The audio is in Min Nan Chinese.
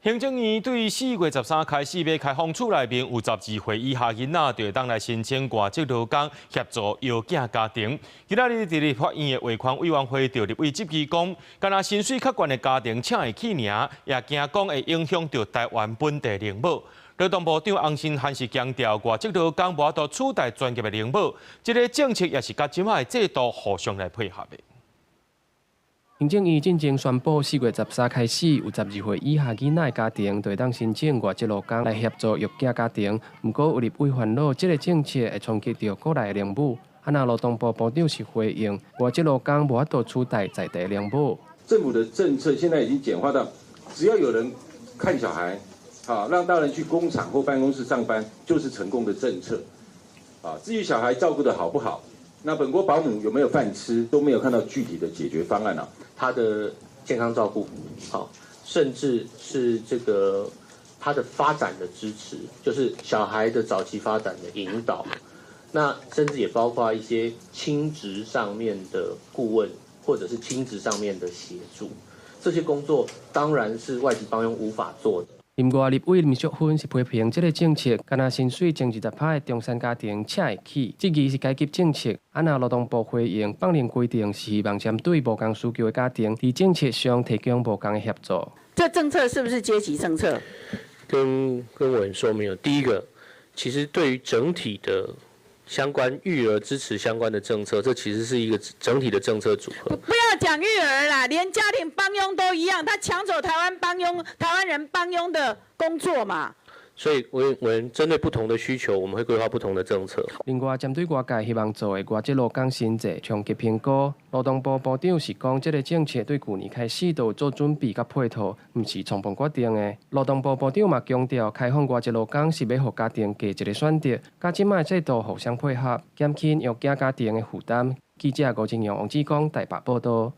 行政院對4月13開始欲開放厝內面有12歲以下囡仔，就會當來申請外籍勞工協助育囝家庭。今仔日佇立法院的衛權委員會，就立委質疑講，干焦薪水較懸的家庭請會去爾，也驚講會影響著台灣本地零母。勞動部長洪申翰是強調，外籍勞工無法度取代專業的零母，這个政策也是佮這擺的制度互相來配合的。行政院進前宣布，4月13開始，有12歲以下囡仔的家庭，就會當申請外籍勞工來協助育囝家庭。毋過有立委煩惱，這个政策會衝擊著國內的零母。啊，若勞動部部長是回應，外籍勞工無法度取代在地零母。政府的政策現在已經簡化到，只要有人看小孩，好讓大人去工廠或辦公室上班，就是成功的政策。啊，至於小孩照顧得好不好，那本國保姆有沒有飯吃，都沒有看到具體的解決方案啊。他的健康照顧，好，甚至是這個他的發展的支持，就是小孩的早期發展的引導，那甚至也包括一些親職上面的顧問，或者是親職上面的協助，這些工作當然是外籍幫傭無法做的。另外，立委林淑芬是批評這个政策，干焦薪水前20%的中產家庭請會起，質疑是階級政策。啊，若勞動部回應，放任規定是希望針對無仝需求的家庭，佇政策上提供無仝的協助。這政策是不是階級政策？跟委員說明，第一個，其實對於整體的相關育兒支持相關的政策，這其實是一個整體的政策組合。不要講育兒啦，連家庭幫傭都一樣，他搶走台灣幫傭、台灣人幫傭的工作嘛。所以，我們針對不同的需求，我們會規劃不同的政策。另外，針對外界希望做的外籍勞工薪制衝擊評估，勞動部部長是講，這个政策對舊年開始就有做準備佮配套，毋是衝動決定的。勞動部部長嘛強調，開放外籍勞工是欲予家庭加一个選擇，佮這擺制度互相配合，減輕育囝家庭的負擔。記者吳正陽、王志剛台北報道。